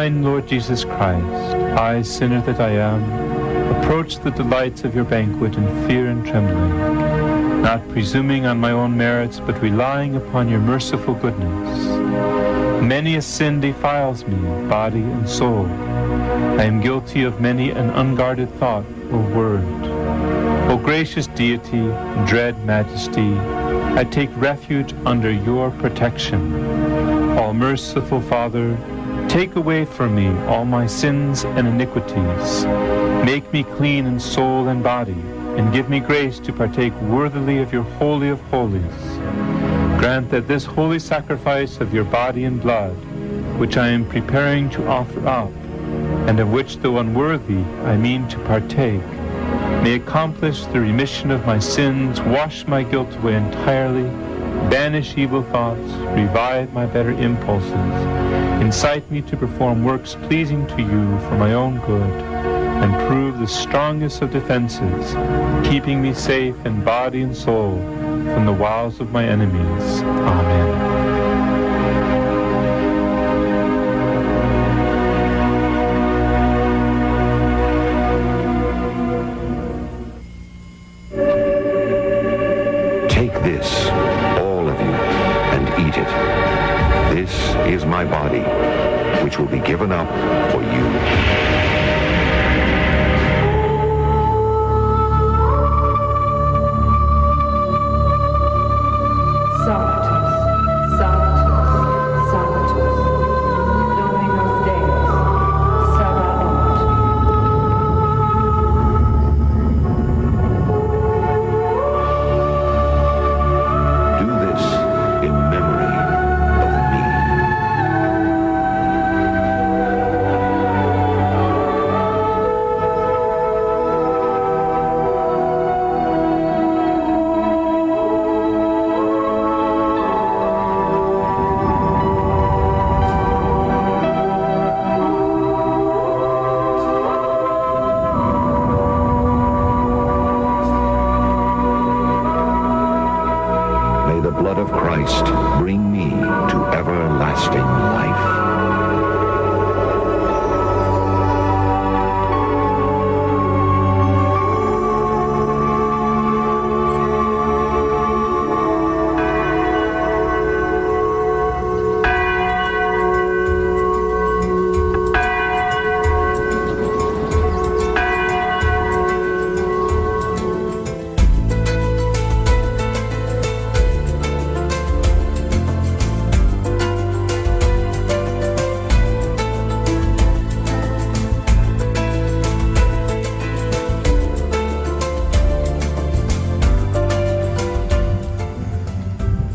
Divine Lord Jesus Christ, I, sinner that I am, approach the delights of your banquet in fear and trembling, not presuming on my own merits, but relying upon your merciful goodness. Many a sin defiles me, body and soul. I am guilty of many an unguarded thought or word. O gracious Deity, dread Majesty, I take refuge under your protection. All merciful Father, take away from me all my sins and iniquities. Make me clean in soul and body, and give me grace to partake worthily of your Holy of Holies. Grant that this holy sacrifice of your body and blood, which I am preparing to offer up, and of which, though unworthy, I mean to partake, may accomplish the remission of my sins, wash my guilt away entirely, banish evil thoughts, revive my better impulses, incite me to perform works pleasing to you for my own good, and prove the strongest of defenses, keeping me safe in body and soul from the wiles of my enemies. Amen. Take this, all of you, and eat it. This is my body, which will be given up for you. Sanctus, Sanctus, Sanctus, Dominus Deus, Sabaoth. Do this in memory of me. May the blood of Christ bring me to everlasting life.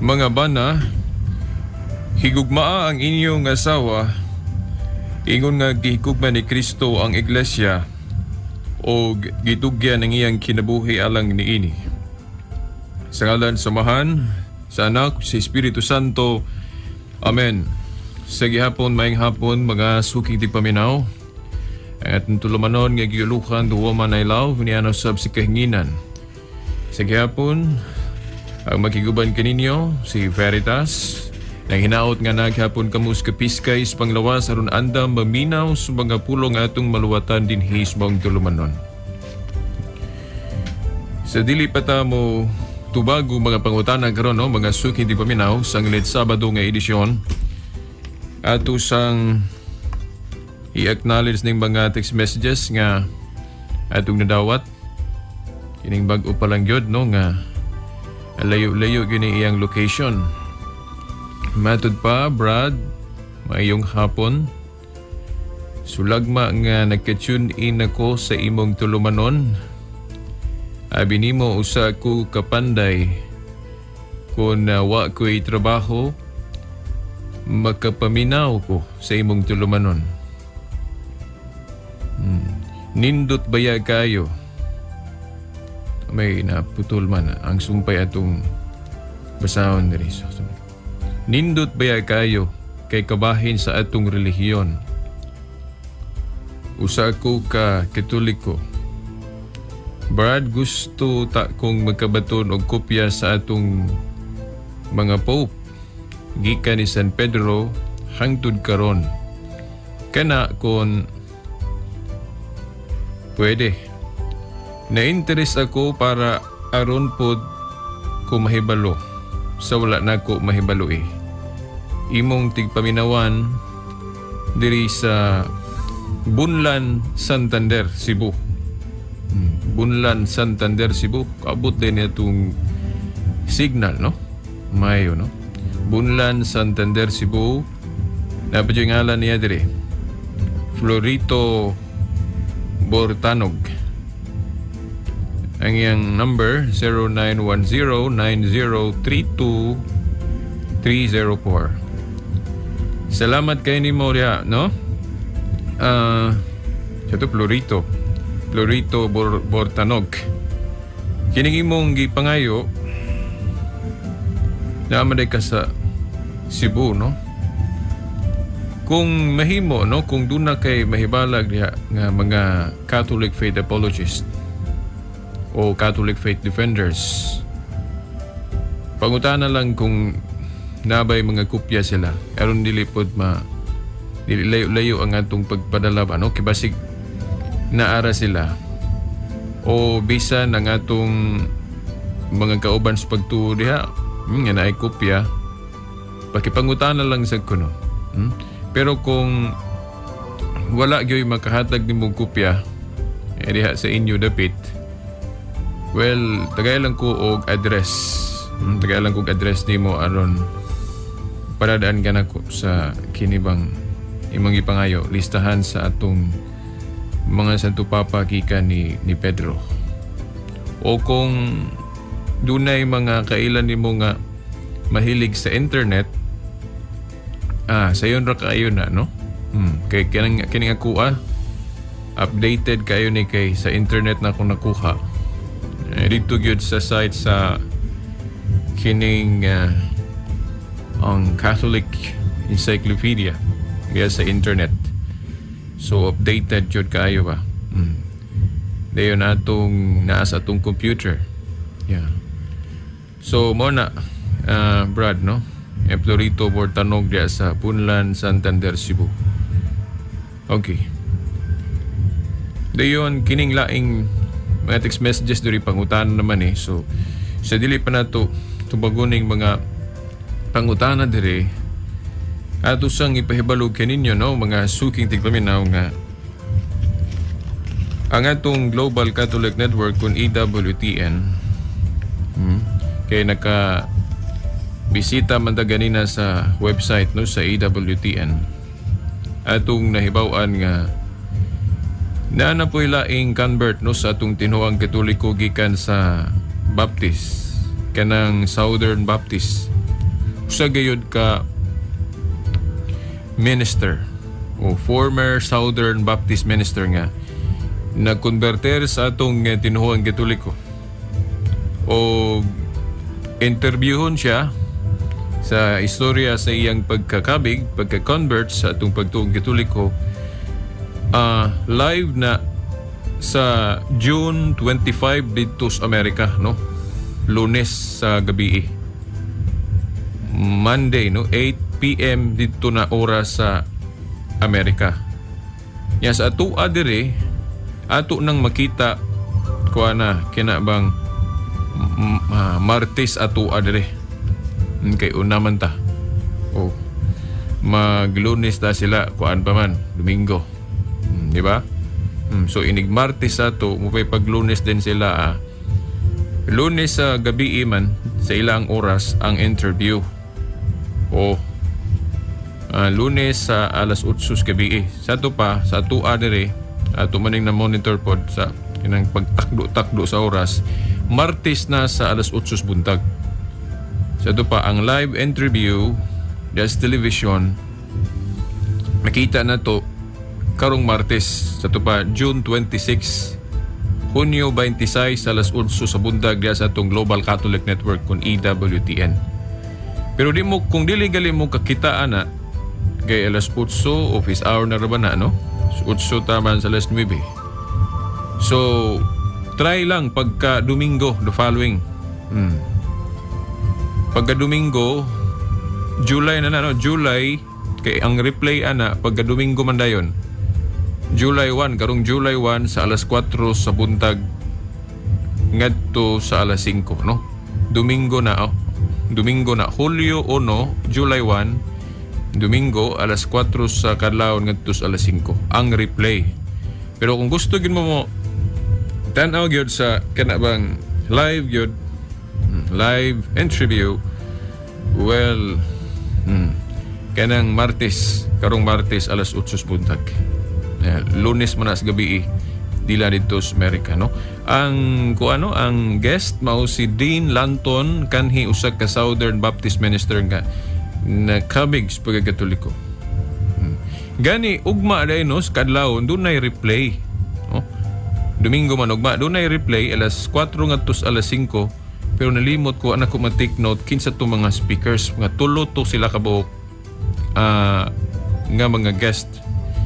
Mga bana, higugmaa ang inyong asawa, ingon nga gihigugma ni Kristo ang iglesia, o gitugyan ang iyang kinabuhi alang niini. Sa ngalan sa Amahan, sa Anak, sa Espiritu Santo. Amen. Sa gihapon, maayong hapon, mga suking tigpaminaw. Ang atong tulumanon nga giulukan, The Woman I Love, niana sab si Kahinginan. Sa gihapon, ang makiguban kaninyo, si Veritas, nang hinaot nga naghapon kamo sa kapiskay sa panglawas aron andam maminaw sa mga pulong atong maluwatan dinhi sa maong tulumanon. Sa dili pa ta mo tubago mga pangutana karon, no, mga suki tigpaminaw sa Nglit Sabado nga edisyon, ato sang i-acknowledge ning mga text messages nga atong nadawat. Kining bag-o pa lang gyud, no, nga layo-layo gini iyang location. Matud pa, Brad, maayong hapon. Sulagma nga nagka-tune in ako sa imong tulumanon. Abi nimo usa ko kapanday kung wa ko'y trabaho, makapaminaw ko sa imong tulumanon. Nindot baya kayo? May naputol man ang sumpay atong basahon diri. So, nindot baya kayo kay kabahin sa atong relihiyon? Usa ko ka Katoliko. Brad, gusto ta kong magkabaton og kopya sa atong mga pope gikan ni San Pedro hangtod karon. Kana kung pwede. Na-interest ako para aron pod ko mahibalo sa wala nako mahibalo eh. Imong tigpaminawan diri sa Bunlan, Santander, Cebu. Bunlan, Santander, Cebu. Kaabot din itong signal, no? Mayo, no? Bunlan, Santander, Cebu. Dapat yung ngalan niya diri. Florito Bortanog. Ang iyang number 0910-9032-304. Salamat kay nimo diha, no? Ah, siya to Florito. Florito Bortanog. Kining imong gipangayo naa man ka sa Cebu, no? Kung mahimo, no, kung duna kay mahibalag diha nga mga Catholic faith apologist o Catholic faith defenders, pangutana lang kung nabay mga kopya sila aron dili pod ma dili layo-layo ang atong pagpadala ba, no, kay basig naara sila o bisan ang atong mga kauban sa pagtuo diha nga naay kopya, pakipangutana lang sa kuno. Pero kung wala gyoy makahatag nimong kopya eh, diha sa inyo dapit, well, tagay lang ko og address. Tagay lang ko og address nimo aron paradaan ka nako sa kinibang imong gipangayo, listahan sa atong mga Santo Papa gikan ni Pedro. O kung dunay mga kailan nimo nga mahilig sa internet, sayon ra kaayo na, no? Kay kining ako updated kayo ni kay sa internet na ako nakuha. Eh, dito gyud sa site sa kining ang Catholic Encyclopedia kaya sa internet. So updated jud kaayo ba. Dayon atong naa sa atong computer. Yeah. So mo na Brad, no? E Florito Bortanog diya sa Bunlan, Santander, Cebu. Okay. Dayon kining laing mga text messages diri pangutana naman eh. So sa dili pa nato tubagoning mga pangutana diri, ato sang ipahibalo kaninyo, no, mga suking tigpaminaw, nga ang atong Global Catholic Network kun EWTN, kay naka bisita man ta ganina sa website, no, sa EWTN, atong nahibaw-an nga naa na po'y laing convert, no, sa atong tinuang Katoliko gikan sa Baptist, kanang Southern Baptist. Usa gayud ka minister o former Southern Baptist minister nga nagkonverter sa atong tinuoang Katoliko o interviewon siya sa istorya sa iyang pagkakabig, pagka-convert sa atong pagtuong Katoliko, live na sa June 25 dito sa Amerika, no? Lunes sa gabi. Monday, no? 8 p.m. dito na oras sa Amerika. Ya sa ato diri ato nang makita kuha na kina bang Martes ato diri. Kay una man ta. Oh. Maglunes ta sila kuan pa man, Domingo. Di ba? So inig Martes ato mo pay paglunes din sila ah. Lunes sa gabi man sa ilang oras ang interview. Oh. Lunes sa alas 8 sa gabi. Sa ato pa, sa ato diri, ato maning na monitor pod sa kinang pagtakdo-takdo sa oras, Martes na sa alas 8 sa buntag. Sa ato pa, ang live interview sa television, makita na to karong Martes. Sa ato pa, June 26, Hunyo 26 sa alas 8 sa buntag diya sa atong Global Catholic Network kun EWTN. Pero di mo, kung dili gali mo kakita ana, kay alas 8, office hour na ra ba na, no? 8 taman sa alas 9. So, try lang pagka Domingo, the following. Pagka Domingo, July na na, no? July Kay ang replay ana pagka Domingo man dayon. July 1, karong July 1 sa alas 4 sa buntag ngadto sa alas 5, no? Domingo na, oh. Domingo na, Hulyo 1, July 1, Domingo, alas 4 sa kadlawon ngadto sa alas 5 ang replay. Pero kung gusto gyud mo mo tan-aw gyud sa kana bang live gyud, live interview, well, kanang Martes, karong Martes alas 8 sa buntag. Lunes man na sa gabi eh, dila dito sa Amerika, no? Ang kuano, ang guest mao si Dean Lanton, kanhi usa ka Southern Baptist minister nga nakabig sa pagkakatoliko. Gani ugma day, no, sa kadlawon dunay replay. No? Domingo man ugma dunay replay alas 4 ngadto sa alas 5, pero nalimot ko ana ko ma-take note kinsa to mga speakers. Mga tulo to sila kabuok nga mga guest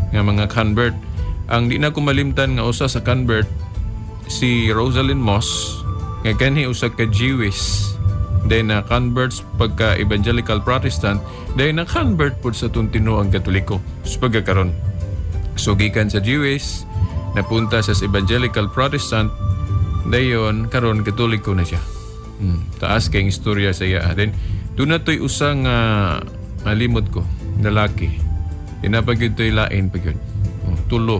nga mga convert. Ang di na ko malimtan nga usa sa convert si Rosalind Moss, nga kanhi usa ka Jewish, then na converts pagka Evangelical Protestant, then na convert pud sa atong tinuang Katoliko sa pagkakaron. So gikan sa Jewish, napunta sa Evangelical Protestant, dayon karon Katoliko na siya. Taas kay istorya sa iya. Then doon na to'y usang malimot ko, lalaki. Tinapag to'y lain pa gyud. Oh, tulo.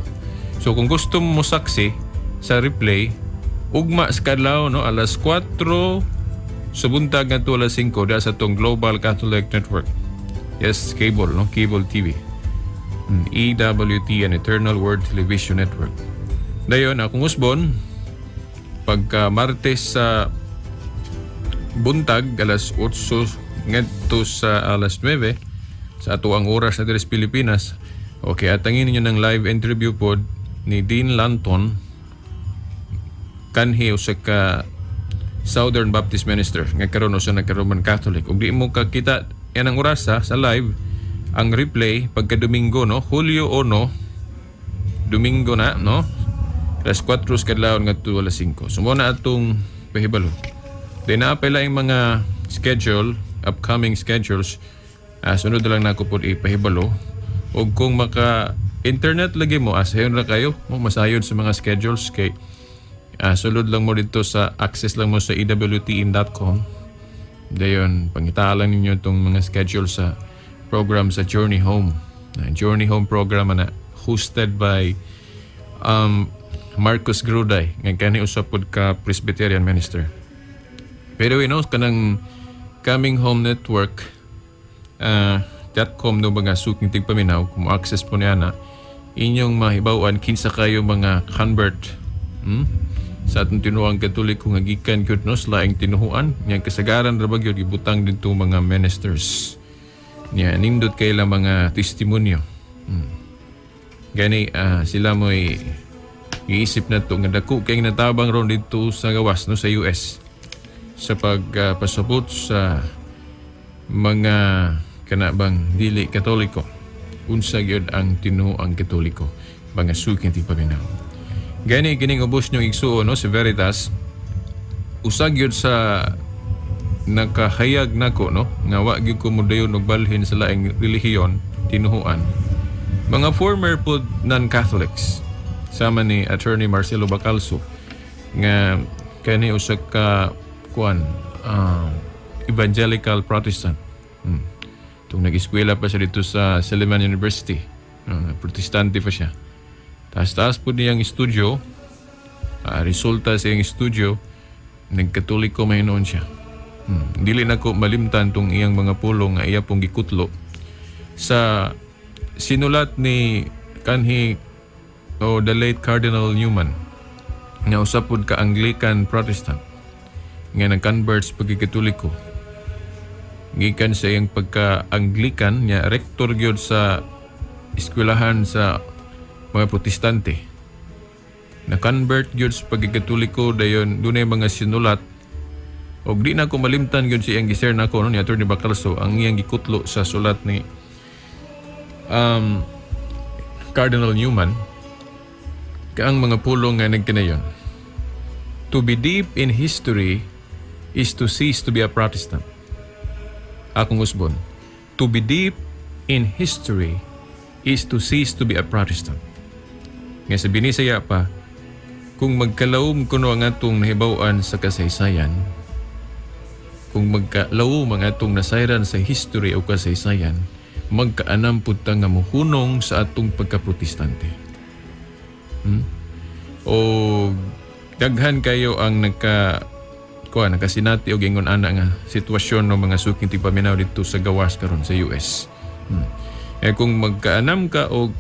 So kung gusto mo saksi sa replay, ugma sa kadlaw, no, alas 4 sa buntag ngadto alas 5 da sa atong Global Catholic Network. Yes, cable, no? Cable TV. EWTN, Eternal Word Television Network. Dayon, akong usbon, pagka Martes sa buntag, alas 8 ngadto sa alas 9 sa ato ang oras na diri sa Pilipinas. Okay, atangin ninyo ng live interview pod ni Dean Lanton, kanhi usa ka Southern Baptist minister nga karon usa na ka Roman Catholic. Ug di mo kakita yan ang orasa sa live, ang replay pagka Domingo, no, Hulyo 1, Domingo na, no, alas 4 sa kadlawon ngadto alas 5. So mo na atong pahibalo. Then naa pa yung mga schedule, upcoming schedules. Sunod na lang nako pod ipahibalo. Og kung maka internet lagi mo, asayon ra kayo mo masayod sa mga schedules kay sulod lang mo dito sa access lang mo sa ewtn.com. Dayon, pangitaan lang ninyo itong mga schedule sa program sa Journey Home. Journey Home program na hosted by Marcus Gruday, nga kani usa pod ka Presbyterian minister. Pero kanang Coming Home Network .com, no, mga suking tigpaminaw, kung mo-access po niya na inyong mahibaw-an kinsa kayo mga convert, Sa atong tinuang Katoliko nga gikan gyud, no, sa laing tinuhuan nga kasagaran ra ba gyud gibutang didto mga ministers niya, nindot kay lang mga testimonyo. Gani sila mo'y giisip na to nga dako kay natabang ron didto sa gawas, no, sa US sa pagpasabot sa mga kana bang dili Katoliko unsa gyud ang tinuang Katoliko, mga suking tigpaminaw. Gani kining ubos niyong igsuon, no, si Veritas, usa gyud sa nakahayag nako, no, nga wa gyud ko modayon og balhin sa laing relihiyon, tinuhuan, mga former pod non-Catholics sama ni Attorney Marcelo Bacalso nga kani usa ka kuan Evangelical Protestant. Tung nag-eskwela pa siya dito sa Silliman University. Protestante pa siya. Taas-taas po niyang studio. Resulta sa iyang studio, nagkatoliko may noon siya. Dili na ko malimtan tong iyang mga pulong nga iya pong gikutlo sa sinulat ni kanhi o the late Cardinal Newman nga usa pod ka Anglican Protestant nga nag-convert sa pagkikatoliko gikan sa iyang pagka-Anglican niya, rector gyud sa eskwelahan sa mga Protestante, na-convert gyud sa pagkikatoliko. Dayon dunay mga sinulat og di na ko malimtan gyud sa iyang gi-share nako, no, ni Attorney Bacalso ang iyang gikutlo sa sulat ni Cardinal Newman, kaang mga pulong nga nagkinayon: "To be deep in history is to cease to be a Protestant." Akong usbon, to be deep in history is to cease to be a Protestant. Nga sa Binisaya pa, kung magkalawom kuno ang atong nahibaw-an sa kasaysayan, kung magkalawom ang atong nasayran sa history o kasaysayan, magkaanam pud ta nga mohunong sa atong pagkaprotestante. O daghan kayo ang nagka kuan, nakasinati og ingon ana nga sitwasyon ng mga suking tigpaminaw dito sa gawas karon sa US. Eh kung magkaanam ka og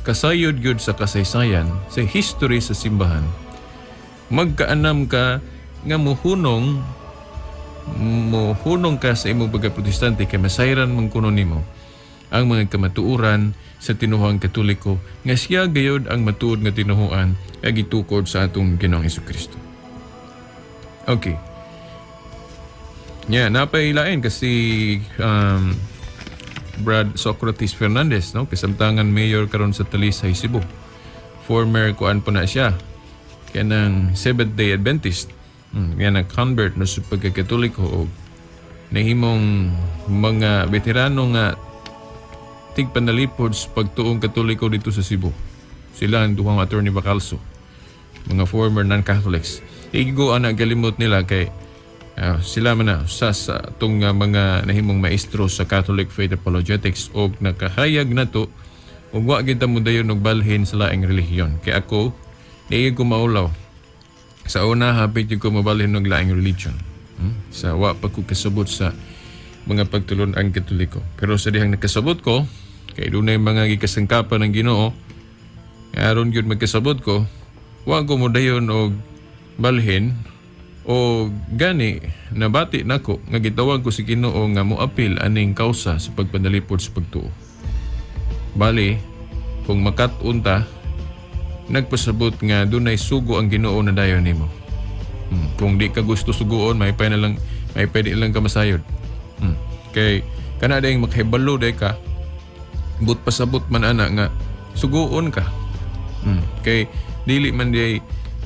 kasayod gyud sa kasaysayan, sa history sa simbahan, magkaanam ka nga muhunong mohunong ka sa imong pagka-protestante kay masayran man kuno nimo ang mga kamatuoran sa tinuohang Katoliko nga siya gayod ang matuod nga tinuohan nga gitukod sa atong Ginoong Kristo. Okay. Yeah, napailain kasi Brad Socrates Fernandez, no? Kasamtangan mayor karon sa Talisay, Cebu. Former kuan po na siya. Kanang Seventh Day Adventist. Yan nag-convert no sa pagkakatoliko og nahimong mga veterano nga tigpanalipod sa pagtuong Katoliko dito sa Cebu. Sila ang duhang Attorney Bacalso. Mga former non-Catholics. Igo ang galimot nila kay sila man na sa atong mga nahimong maestro sa Catholic Faith Apologetics og nakahayag nato ug wa gid ta modayon og balhin sa laing relihiyon. Kay ako, di ko maulaw. Sa una, hapit gyud ko mabalhin og laing religion. Sa wa pa ko kasabot sa mga pagtulon-ang Katoliko. Pero sa dihang nakasabot ko, kay dunay mga gikasangkapan ng Ginoo, aron gyud magkasabot ko, wa ko modayon og balhin o gani nabati nako nga gitawag ko si Ginoo nga moapil aning kausa sa pagpanalipod sa pagtuo. Bali, kung makat-on ta, nagpasabot nga dunay sugo ang Ginoo na dayon nimo. Kung di ka gusto suguon, may na lang, may pwede lang ka masayod. Kay kana dayong makahibalo day ka, but pasabot man ana nga suguon ka. Kay dili man day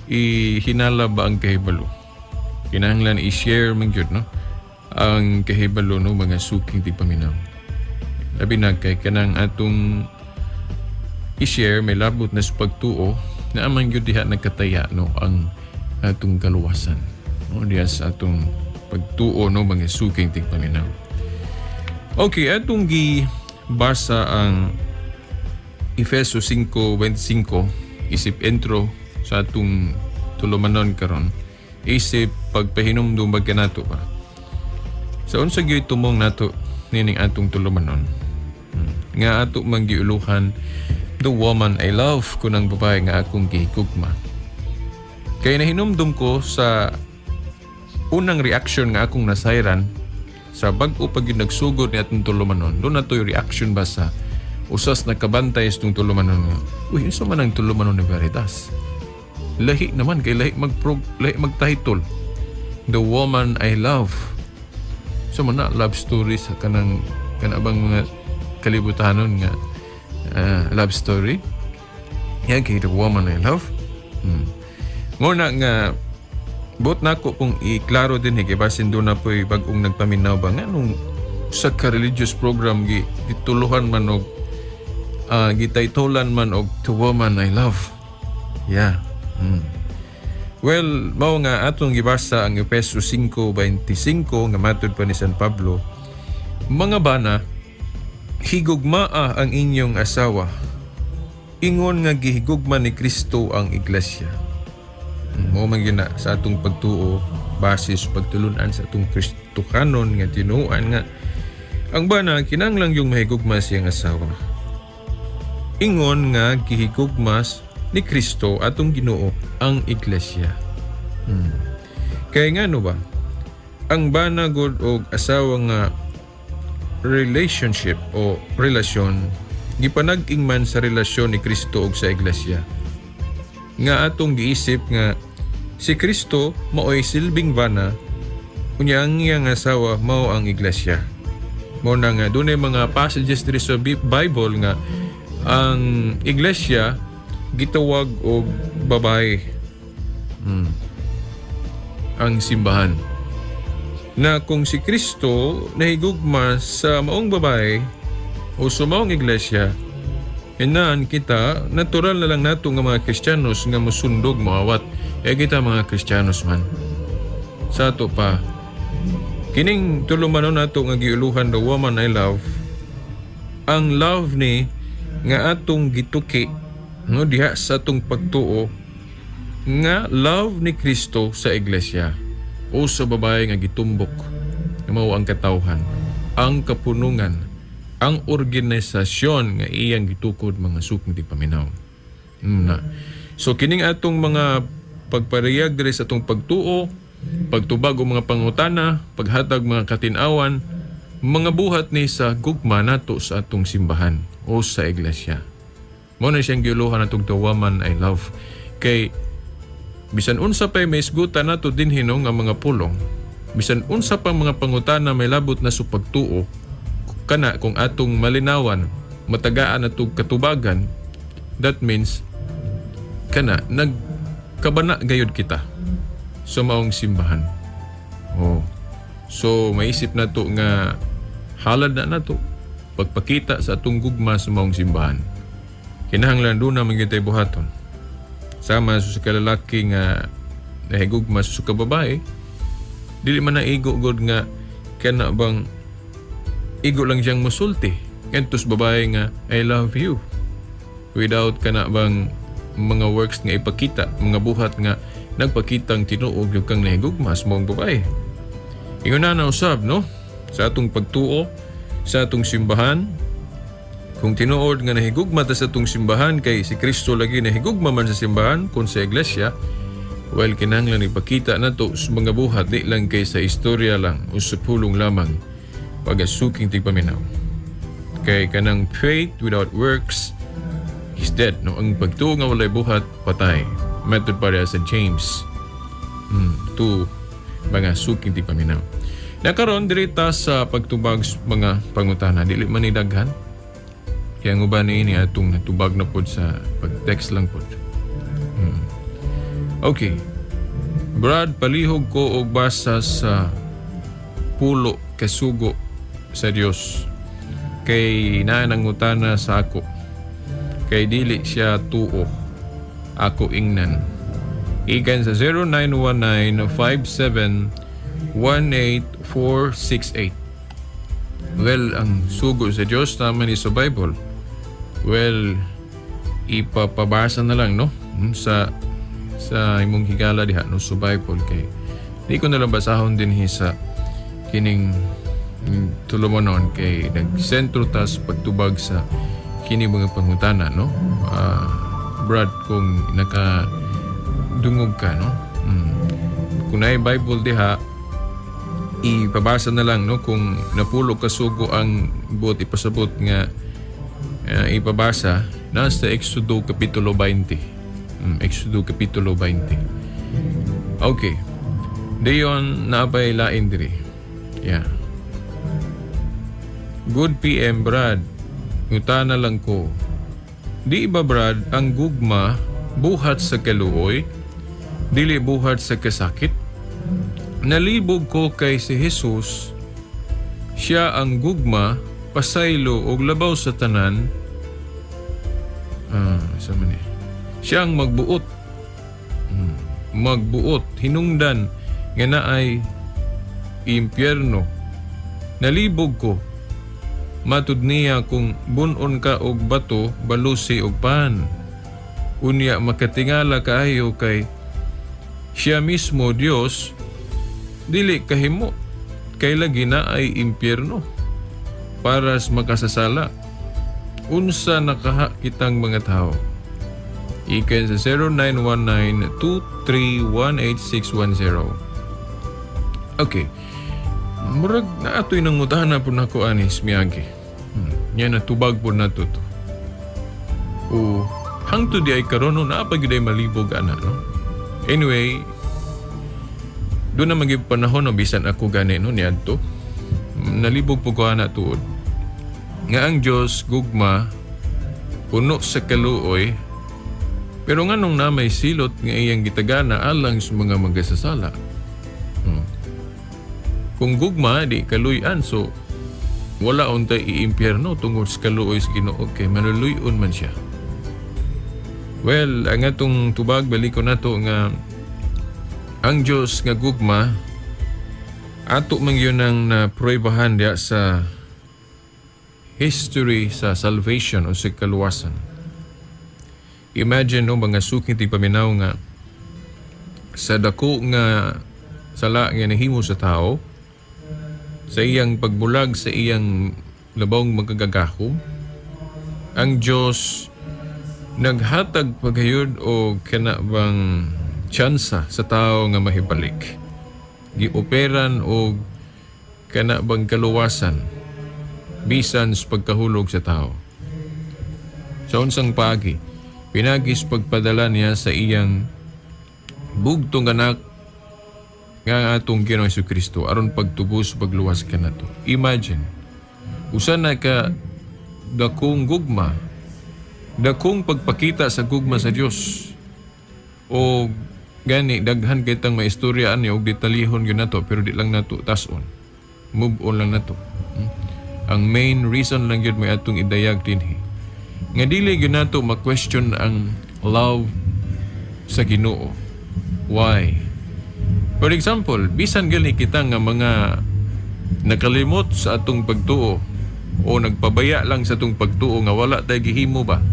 ihinala ba ang kahibalo. Kinahanglan i-share man gyud, no, ang kahibalo, no, mga suking tigpaminaw. Labi na kay kanang atong i-share may labot na sa pagtuo na amang gyud diha nagkataya, no, ang atong kaluwasan. No, diha sa atong pagtuo, no, mga suking tigpaminaw. Okay, atong gibasa ang Efeso 5:25 isip intro sa atong tulumanon karon, isip pagpahinumdum ba kanato ba sa unsa gyud tumong nato nining atong tulumanon. Nga ato man giuluhan "The Woman I Love" kunang babae nga akong gihigugma. Kay nahinumdum ko sa unang reaction nga akong nasayran sa bag-o pag yun nagsugod ni atong tulumanon, doon na to yung reaction ba sa usas nakabantay sa itong tulumanon nga, "Uy, unsa man ang tulumanon ni Veritas? Lahi naman kay lahi mag lahi mag-title. 'The Woman I Love.' So man na love story sa kanang kanabang mga kalibutanon nga love story. Yan kay 'The Woman I Love.' Nguna nga buot nako kung iklaro din kay basin doon na po'y bag-ong nagpaminaw ba nga nung sa ka religious program gi gituluhan man og gitaytolan man og 'The Woman I Love.' Yeah. Well, mao nga atong gibasa ang Efeso 5:25 nga matud pa ni San Pablo, "Mga bana, higugmaa ang inyong asawa ingon nga gihigugma ni Kristo ang iglesia." Mao man gyud na sa atong pagtuo, basis pagtulunan sa atong Kristohanon nga tinuohan nga ang bana kinahanglan yung mahigugma siyang asawa ingon nga gihigugma ni Kristo atong Ginoo ang iglesia. Kay ngano ba? Ang bana gud og asawa nga relationship o relasyon gipanag-ing man sa relasyon ni Kristo og sa iglesia. Nga atong giisip nga si Kristo maoy silbing bana, unya ang iyang asawa mao ang iglesia. Mao na nga dunay mga passages diri sa Bible nga ang iglesia gitawag og babae. Ang simbahan. Na kung si Kristo nahigugma sa maong babae, O sa maong iglesia, inaan kita, natural na lang nato nga mga Kristiyanos nga musundog, moawat. Eh kita mga Kristiyanos man. Sa ato pa, kining tulumanon nato nga giuluhan "The Woman I Love", ang love ni nga atong gituki, no, diha sa atong pagtuo nga love ni Kristo sa iglesia o sa babae nga gitumbok nga mao ang katawhan, ang kapunungan, ang organisasyon nga iyang gitukod, mga suking tigpaminaw na. So kining atong mga pagpariyag diri sa atong pagtuo, pagtubag og mga pangutana, paghatag mga katinawan, mga buhat ni sa gugma nato sa atong simbahan o sa iglesia. Mao na siyang giuluhan atong "The Woman I Love", kay bisan unsa pay may isgutan nato dinhi, no, nga mga pulong, bisan unsa pang mga pangutana may labot na sa pagtuo, kana kung atong malinawan, matagaan atong katubagan, that means kana nagkabana gayud kita sa maong simbahan. Oh. So maisip nato nga halad na nato pagpakita sa atong gugma sa maong simbahan. Kinahanglan duna man gyud tay buhaton. Sama sa kalalaki nga nahigugma sa kababae, dili man na igo god nga kana bang igo lang siyang musulti ngadto sa babae nga "I love you" without kana bang mga works nga ipakita, mga buhat nga nagpakitang tinuod yung kang nahigugma sa maong babae. Ingon na usab, no, sa atong pagtuo sa atong simbahan, kung tinuod nga nahigugma ta sa atong simbahan, kay si Kristo lagi nahigugma man sa simbahan kung sa iglesia, well, kinahanglan ipakita nato sa mga buhat, di lang kay sa istorya lang o sa pulong lamang, pagasuking tigpaminaw. Kay kanang faith without works is dead, no? Ang pagtuo nga walay buhat, patay. Method para sa James 2, mga suking tigpaminaw. Nakaron diri ta sa pagtubag sa mga pangutana, dili man ni daghan. Kaya ang uban niini atong natubag na pod sa pag-text lang pod. Okay. Brad, palihog ko og basa sa pulo kasugo sa Dios. Kay naa nangutana sa ako. Kay dili siya tuo. Ako ingnan. Ikan sa 0919-57-18468. Well, ang sugo sa Dios naman is sa Bible. Well, ipapabasa na lang, no? Sa imong higala diha, no, sa Bible, kay di ko na lang basahon din sa kining tulumanon kay nagsentro ta sa pagtubag sa kini mga pangutana, no? Brad, kung naka dungog ka, no? Kung naay Bible diha, ipabasa na lang, no, kung napulo ka sugo ang buot ipasabot nga ipabasa nasa Exodo Kapitulo 20. Exodo Kapitulo 20. Okay. Dayon naabay lain diri. Yeah. Good PM, Brad. Ngutana lang ko. Di ba, Brad, ang gugma buhat sa kaluoy, dili buhat sa kasakit? Nalibog ko kay si Jesus, siya ang gugma, pasaylo og labaw sa tanan. Ah, sa man eh. Siya ang magbuot. Magbuot, hinungdan nga naay impyerno. Nalibog ko. Matud niya kung bunon ka og bato, balusi og pan. Unya makatingala kaayo kay siya mismo Dios dili kahimo kay lagi na ay impyerno para sa makasasala. Unsa nakaha kitang mga tao? Ikan sa 0919-2318610. Okay. Murag naatoy nang mutahan na po nako anis miyagi. Yan natubag po na to to. O hangtod di ay karon, no, naa pa gyud ay malibog ana, no. Anyway, doon na maging panahon, no, bisan ako gani, no, niadto. Nalibog po ko ana tuod. Nga ang Dios gugma, puno sa kaluoy, pero nganong na may silot nga iyang gitagana alang sa mga magasasala? Kung gugma di kaluy-an, so Wala untay iimpyerno tungod sa kaluoy sa Ginoo kay maluluy-on man siya. Well, ang atong tubag, balikon nato nga ang Dios nga gugma, ato man gyud ang napruebahan diya sa history sa salvation o sa kaluwasan. Imagine, no, mga suking tigpaminaw, nga sa dako nga sala nga nahimo sa tao sa iyang pagbulag sa iyang labawng magagagahom, ang Diyos naghatag pagayod o kana bang tsansa sa tao nga mahibalik. Gioperan og kana bang kaluwasan bisan sa pagkahulog sa tao. Sa unsang paagi? Pinagi sa pagpadala niya sa iyang bugtong anak nga ang atong Ginoong Kristo aron pagtubos, pagluwas kanato. Imagine, usa na ka dakong gugma, dakong pagpakita sa gugma sa Dios. O gani daghan kitang maistorya ani og detalyehon gyud nato, pero di lang nato tas-on. Move on lang nato. Ang main reason lang gyud may atong idayag dinhi, nga dili gyud nato ma-question ang love sa Ginoo. Why? For example, bisan gali kita nga mga nakalimot sa atong pagtuo o nagpabaya lang sa atong pagtuo nga wala tay gihimo ba?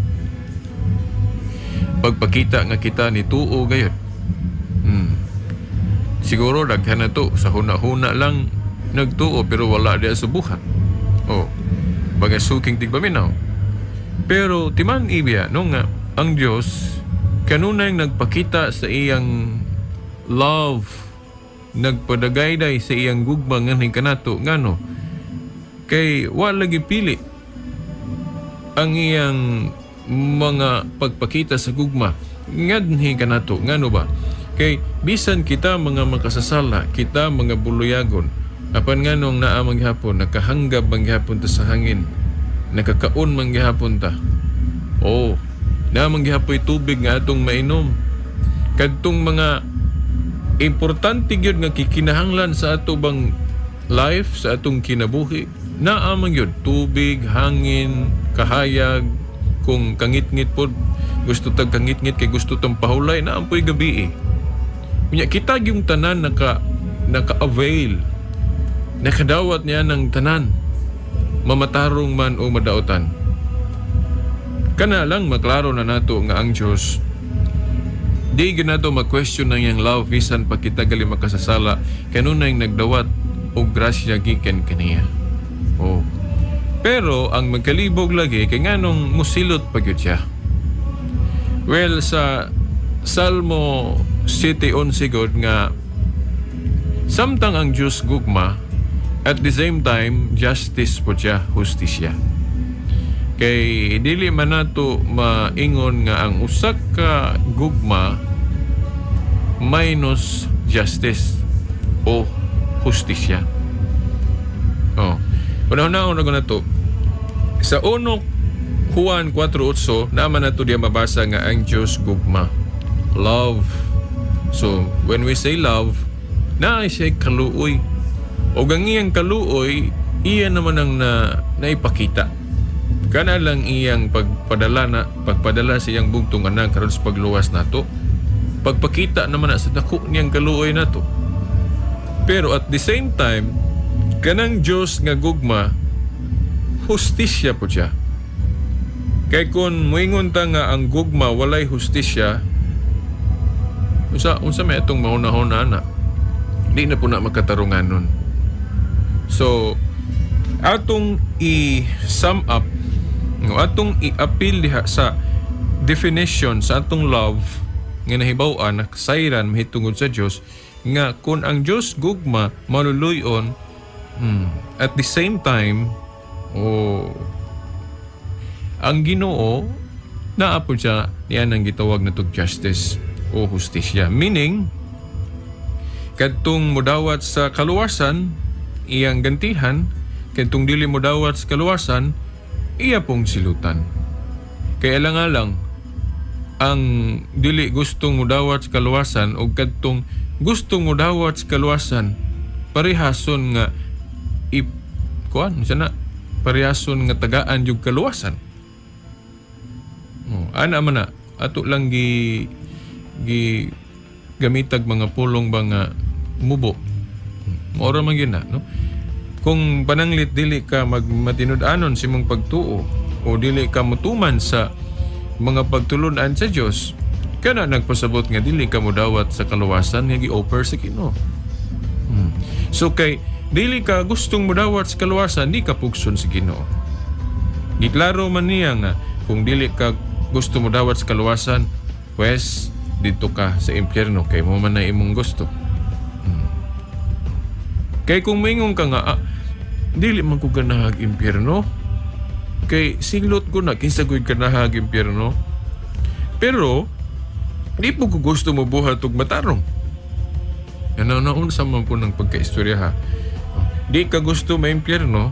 Pagpakita nga kita ni tuo gayud. Siguro daghan na to sa huna-huna lang nagtuo pero wala diya sa buhat. Oh, mga suking tigpaminaw. Pero timan ibya no nga ang Dios kanunay nagpakita sa iyang love, nagpadagayday sa iyang gugma nganhi kanato. Ngano? Kay wala gipili ang iyang mga pagpakita sa gugma nganhi kanato. Ngano ba? Kay bisan kita mga makasasala, kita mga buluyagon, apan nganong naa man gihapon, nakahanggab man gihapon ta sa hangin, nakakaon man gihapon ta, oh, naa man gihapoy tubig nga atong mainom, kadtong mga importante gyud nga kikinahanglan sa ato bang life, sa atong kinabuhi, naa man gyud tubig, hangin, kahayag. Kung kangitngit pod, gusto tag kangitngit kay gusto tang pahulay, naa poy gabi eh. Unya kita yung tanan naka-avail, nakadawat niya ng tanan, mamatarong man o madautan. Kana lang maklaro na nato nga ang Diyos, di gyud nato ma-question ang iyang love bisan pa kita gali makasasala, kanunay nagdawat og grasya gikan kaniya. Oh. Pero ang magkalibog lagi kay nganong musilot pa gyud siya. Well, sa Salmo 7:11 gud nga samtang ang Diyos gugma, at the same time justice po siya, hustisya. Kay dili man nato maingon nga ang usa ka gugma minus justice o hustisya. Oh. Una-una na na to. Sa 1 Juan 4:8 naman nato diya mabasa nga ang Diyos gugma. Love. So, when we say love, naa siya kaluoy. O ang iyang kaluoy, iya naman ang naipakita. Kana lang iyang pagpadala sa iyang bugtong anak karon sa pagluwas nato. Pagpakita naman na sa dako niyang kaluoy nato. Pero at the same time, kanang Dios nga gugma, hustisya po siya. Kay kung muingon ta nga ang gugma walay hustisya, unsa may atong mahuna-huna na? Di na po na makatarungan nun. So, atong i-sum up, no, atong i-appeal diha sa definition sa atong love nga nahibaw-an, nakasayran mahitungod sa Dios, nga kung ang Dios gugma, maluluyon, at the same time, oh, ang Ginoo naa po siya niya nang gitawag na tog justice o hustisya, meaning kadtong mudawat sa kaluwasan, iyang gantihan, kadtong dili mudawat sa kaluwasan, iya pong silutan. Kay alang-alang ang dili gustong mudawat sa kaluwasan o kadtong gustong mudawat sa kaluwasan, parehason nga i kuan sana. Parehason nga tagaan yung kaluwasan. Oh, ana man na ato lang gi gi gamitag mga pulong ba nga mubo. Mao ra man gyud na, no? Kung pananglit dili ka magmatinud-anon sa imong pagtuo o dili ka motuman sa mga pagtulunan sa Dios, kana nagpasabot nga dili ka modawat sa kaluwasan nga gi-offer sa Ginoo. So kay dili ka gustong modawat sa kaluwasan, di ka pugson sa Ginoo. Giklaro man niya nga kung dili ka gusto modawat sa kaluwasan, pues dito ka sa impyerno kay mao man na imong gusto. Kay kung moingon ka nga, "Ah, dili man ko ganahag impyerno. Kay silot ko na kinsa ko'y ganahag impyerno." Pero di po ko gusto mo buhat og matarong. Ano na unsa man po ng pagkaistorya ha. Di ka gusto maimpyerno,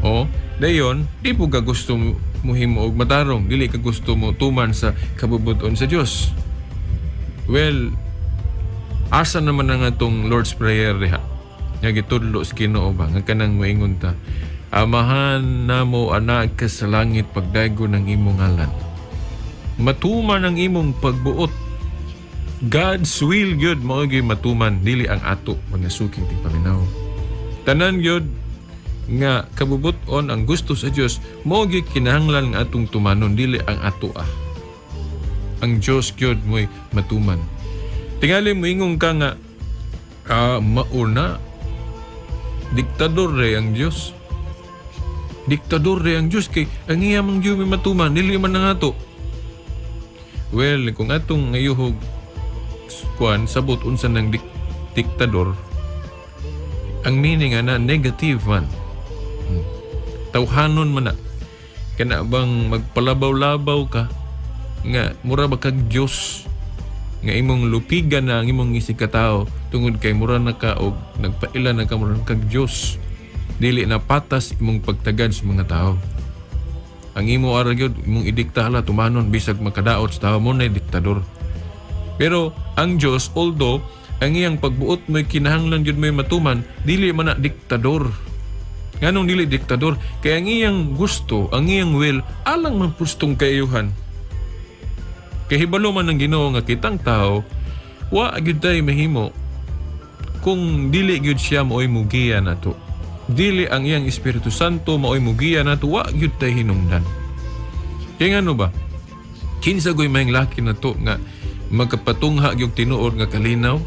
o dayon di po ka gusto muhimo og matarong, dili ka gusto mo tuman sa kabubuton sa Dios. Well, asa naman ang atong Lord's Prayer diha? Nga gitudlo sa Ginoo ba nga kanang moingon ta, "Amahan namo anaa ka sa langit, pagdaygon ang imong ngalan. Matuman ang imong pagbuot." God's will gyud mao gyud matuman, dili ang ato, mga suking tigpaminaw. Tanan gyud nga kabubuton, ang gusto sa Dios mao gyud kinahanglan nga atong tumanon, dili ang ato ah. Ang Dios gyud mo'y matuman. Tingali moingon ka nga, "Ah, mauna diktador re ang Dios. Diktador re ang Dios kay ang iya man gyud may matuman, dili man ang ato." Well, kung atong ngayuhog kuan sabot unsa nang diktador, ang meaning ana negative man. Tawhanon man na. Kana bang magpalabaw-labaw ka nga mura ba kag Dios nga imong lupigan na ang imong isig katao tungod kay mura na ka og nagpaila na ka, mura na kag Dios, dili na patas imong pagtagad sa mga tao. Ang imo ara gyud imong idikta, hala, tumanon bisag makadaot sa tao, mao na diktador. Pero ang Dios, although ang iyang pagbuot mo'y kinahanglan gyud mo'y matuman, dili man na diktador. Nganong dili diktador? Kay ang iyang gusto, ang iyang will, alang man pustong kaayuhan. Kay hibalo man ang Ginoo nga kitang tao, wa gyud tay mahimo kung dili gyud siya mao'y mugiya nato. Dili ang iyang Espiritu Santo mao'y mugiya nato, wa gyud tay hinungdan. Kaya ngano ba? Kinsa goy may laki na to nga magkapatungha gyud tinuod nga kalinaw?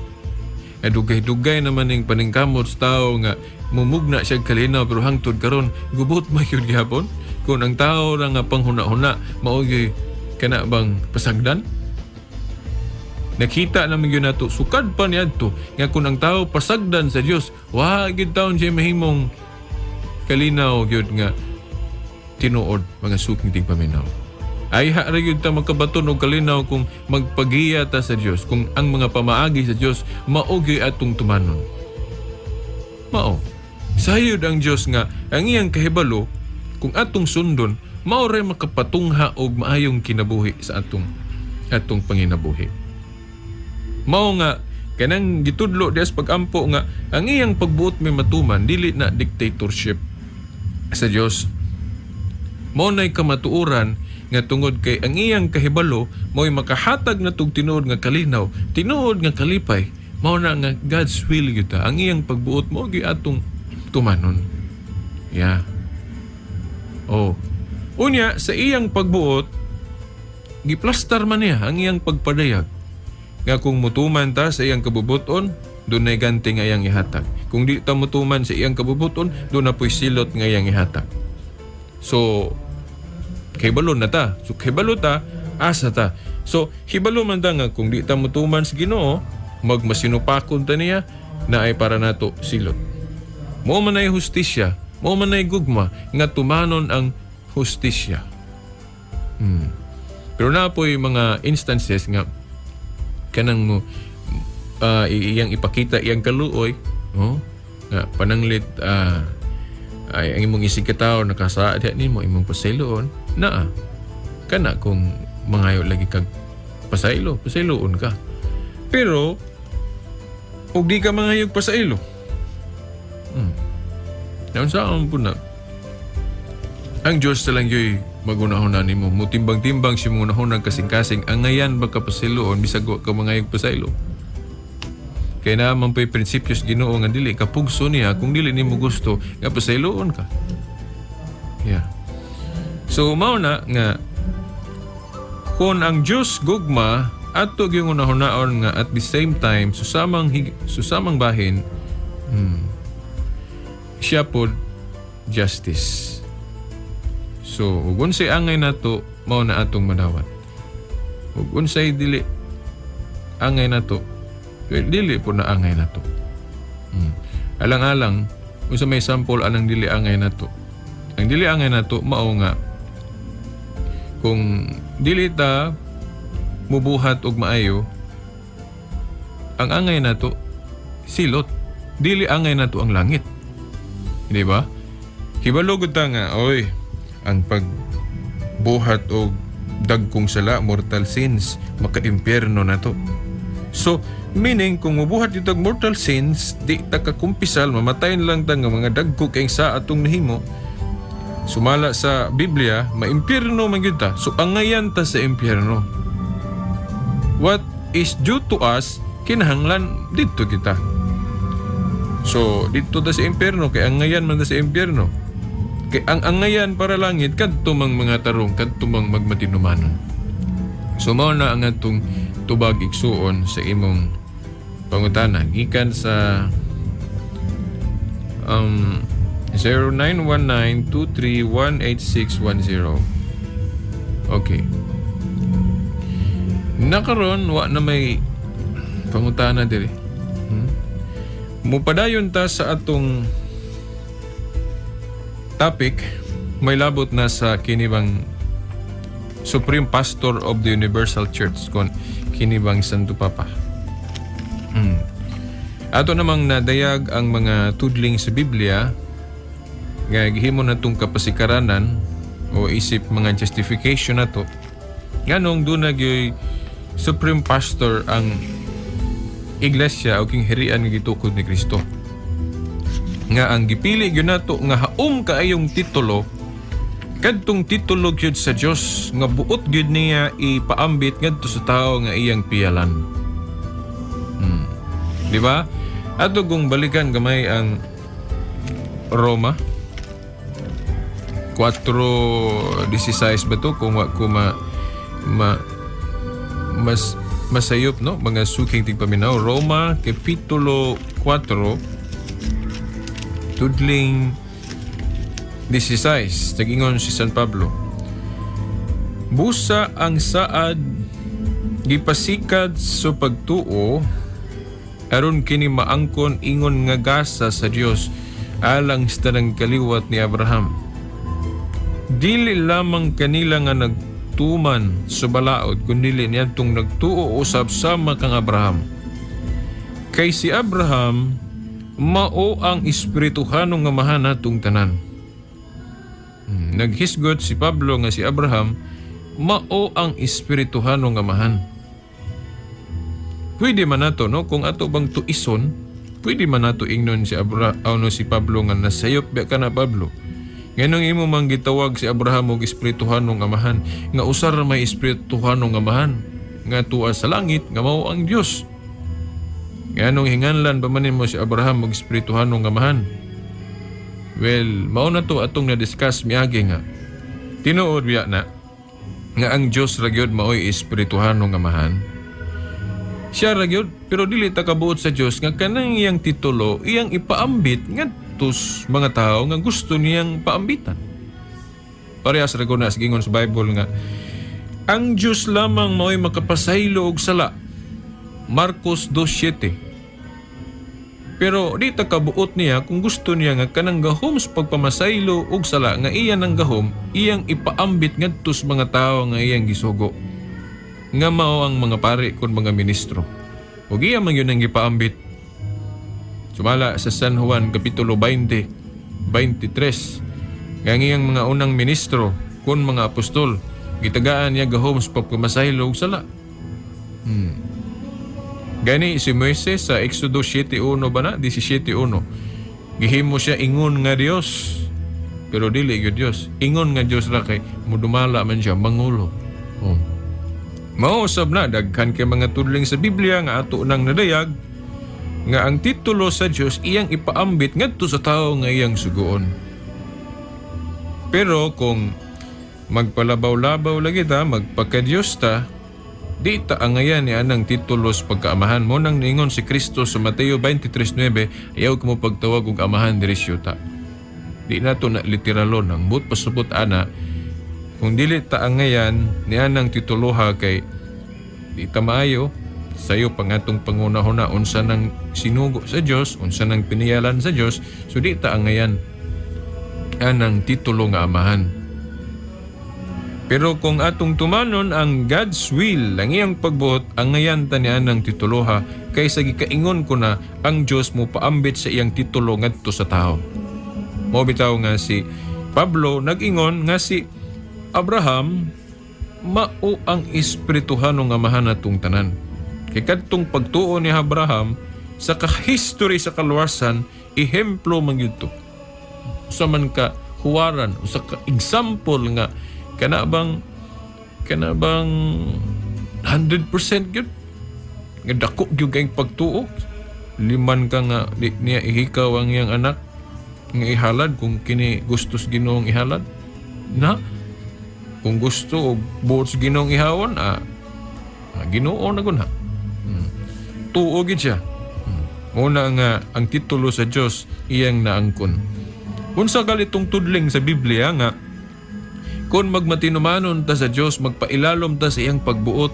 Nga dugay-dugay naman ning paningkamot sa tao nga mumugna siya kalinaw, pero hangtod karon gubot man gyud gihapon. Kung ang tao ra nga panghuna-huna mao gyud kana bang pasagdan? Nakita naman gyud nato sukad pa niadto nga kung ang tao pasagdan sa Dios, wa gyud taon siya mahimong kalinaw gyud nga tinuod, mga suking tigpaminaw. Ay ha ra gyud ta magkabaton og kalinaw kung magpagiya ta sa Dios, kung ang mga pamaagi sa Dios mao gyud atong tumanon. Mao. Sayod ang Dios nga ang iyang kahibalo kung atong sundon mao ray makapatungha og maayong kinabuhi sa atong atong panginabuhi. Mao nga kanang gitudlo dias pag-ampo nga ang iyang pagbuot may matuman, dili na dictatorship sa Dios. Mao na'y kamatuoran nga tungod kay ang iyang kahibalo mo'y makahatag na tug tinuod nga kalinaw, tinuod nga kalipay. Mao na nga God's will gyud ta. Ang iyang pagbuot mao gyud atong tumanon. Yeah. Oh. Unya sa iyang pagbuot, giplastar man niya ang iyang pagpadayag. Nga kung mutuman ta sa iyang kabubuton, dunay ganti nga iyang ihatag. Kung di ta mutuman sa iyang kabubuton, duna po'y silot nga iyang ihatag. So, kahibalo na ta. So, kahibalo ta, asa ta. So, hibalo man ta nga kung di ta mutuman sa Ginoo, magmasinupakon ta niya na ay para nato silot. Mao man ay hustisya, mao man ay gugma nga tumanon ang hustisya. Pero naa po'y mga instances nga kanang mo iyang ipakita iyang kaluoy, oh, nga pananglit ay ang imong isig katawo nakasaad diha nimo, imong pasayloon naa kana, kung mangayo lagi kag pasaylo, pasayloon ka. Pero ug di ka mangayog pasaylo, Naunsa po na? Ang Diyos na lang yo'y magunahon nimo. Mutimbang-timbang siya mga unahon ng kasing-kasing. Angayan ba ka pasayloon, bisag wa ka mangayog pasaylo. Kaya naman po'y prinsipyo sa Ginoo nga dili kapugso niya kung dili nimo gusto nga pasayloon ka. Yeah. So mao na nga kung ang Diyos gugma, ato gyung unahunaon nga at the same time susamang bahin siya pod justice. So ug unsay angay nato, mao na atong madawat. Ug unsay dili angay nato, well, dili po na angay nato. Alang-alang unsa may sample anang dili angay nato? Ang dili angay nato mao nga kung dili ta mubuhat og maayo, ang angay nato silot, dili angay nato ang langit, di ba? Hibalo gud ta nga, oy, ang pagbuhat og dagkong sala, mortal sins, maka-impyerno na to. So meaning kung mubuhat dito og mortal sins, di ta kakumpisal, mamatayin lang ta nga mga dagko kay sa atong nahimo. Sumala sa Biblia, maimpyerno man gyud ta. So angayan ta sa impyerno. What is due to us, kinahanglan didto kita. So didto ta sa impyerno kay angayan man ta sa impyerno. Kay ang angayan para langit kadto mang mga tarong, kadto mang magmatinumanon. So mao na ang atong tubag, igsuon, sa imong pangutana gikan sa 0919-2318610. Okay. Nakaron wa na may pangutana diri. Mupadayon ta sa atong topic, may labot na sa kinibang Supreme Pastor of the Universal Church kon kinibang Santo Papa. Ato namang nadayag ang mga tudling sa Biblia nga gihimo natong kapasikaranan o isip mga justification nato nganong duna gyoy Supreme Pastor ang iglesia o king hirian nga gitukod ni Kristo, nga ang gipili gyud nato nga haom kaayong titulo, kadtong titulo gyud sa Dios nga buot gyud niya ipaambit ngadto sa tawo nga iyang piyalan. Di ba? Ato kung balikan gamay ang Roma 4:16 ba to, kung wa ko ma, ma mas masayop, no, mga suking tigpaminaw? Roma Kapitulo 4 tudling 16, nagingon si San Pablo: "Busa ang saad gipasikad sa pagtuo aron kini maangkon ingon nga gasa sa Dios alang sa tanang kaliwat ni Abraham, dili lamang kanila nga nagtuman sa balaod kundi niadtong nagtuo usab sama kang Abraham, kay si Abraham mao ang espirituhanong amahan natong tanan." Naghisgot si Pablo nga si Abraham mao ang espirituhanong amahan. Pwede man nato, no, kung ato bang tuison, pwede man nato ingnon si Abra ano, si Pablo nga nasayop ba ka na, Pablo. Nganong imo man gitawag si Abraham og espirituhanong amahan, nga usa ra may espirituhanong amahan nga tuwa sa langit nga mao ang Dios? Nganong hinganlan pa man nimo si Abraham og espirituhanong amahan? Well, mao na to atong na-discuss miagi nga tinuod biya na nga ang Dios ra gyud maoy espirituhanong amahan. Siya ra gyud, pero dili ta kabuot sa Dios nga kanang iyang titulo iyang ipaambit ngadto sa mga tao nga gusto niyang paambitan. Parehas ra na sa gingon sa Bible nga ang Dios lamang mao'y makapasaylo og sala. Marcos 2:7. Pero di ta kabuot niya kung gusto niya nga kanang gahom sa pagpamasaylo og sala nga iya ng gahom iyang ipaambit ngadto sa mga tao nga iyang gisugo, nga mao ang mga pari kon mga ministro. Ug iya man yun ang gipaambit. Sumala sa San Juan Kapitulo 20, 23, nga ang iyang mga unang ministro kon mga apostol gitagaan niya gahom sa pagpamasaylo og sala. Gani si Moises sa Exodo 7:1 ba na? 17:1. Gihimo siya ingon nga Dios. Pero dili gyud Dios. Ingon nga Dios ra kay mudumala man siya, mangulo. Oh. Mao usab na daghan kay mga tudling sa Biblia nga ato nang nadayag nga ang titulo sa Dios iyang ipaambit ngadto sa tawo nga iyang sugoon. Pero kung magpalabaw-labaw lagi ta, magpakadiyos ta, di ta angayan ni anang titulo sa pagkaamahan mo nang niingon si Kristo sa Mateo 23:9, "Ayaw kamo pagtawag og amahan diri sa yuta." Di nato na literalon ang but pasubot ana kung dili ta angayan ni anang tituluha kay di ta maayo sayo pangatong pangunahuna unsa nang sinugo sa Dios, unsa nang piniyalan sa Dios, so di ta angayan anang titulo nga amahan. Pero kung atong tumanon ang God's will, ang iyang pagbuot, angayan ta ni anang tituluha kaysa gikaingon ko na ang Dios mo paambit sa iyang titulo ngadto sa tao. Mao bitaw nga si Pablo nag-ingon nga si Abraham mao ang espirituhanong amahan natong tanan. Kay kadtong pagtuo ni Abraham sa ka-history sa kaluwasan, ehemplo man gyud to. Usa man ka huwaran, usa ka example nga kana bang 100% gyud nga dako gyud kayong pagtuo. Liman ka nga di niya ihikaw ang iyang anak nga ihalad kung kini gusto sa Ginoong ihalad na kung gusto o buot sa Ginoong ihawon, Ginoo na gunha. Tuo gid siya. Muna nga ang titulo sa Dios iyang naangkon. Unsa galitong tudling sa Biblia nga kung magmatinumanon ta sa Dios, magpailalom ta sa iyang pagbuot,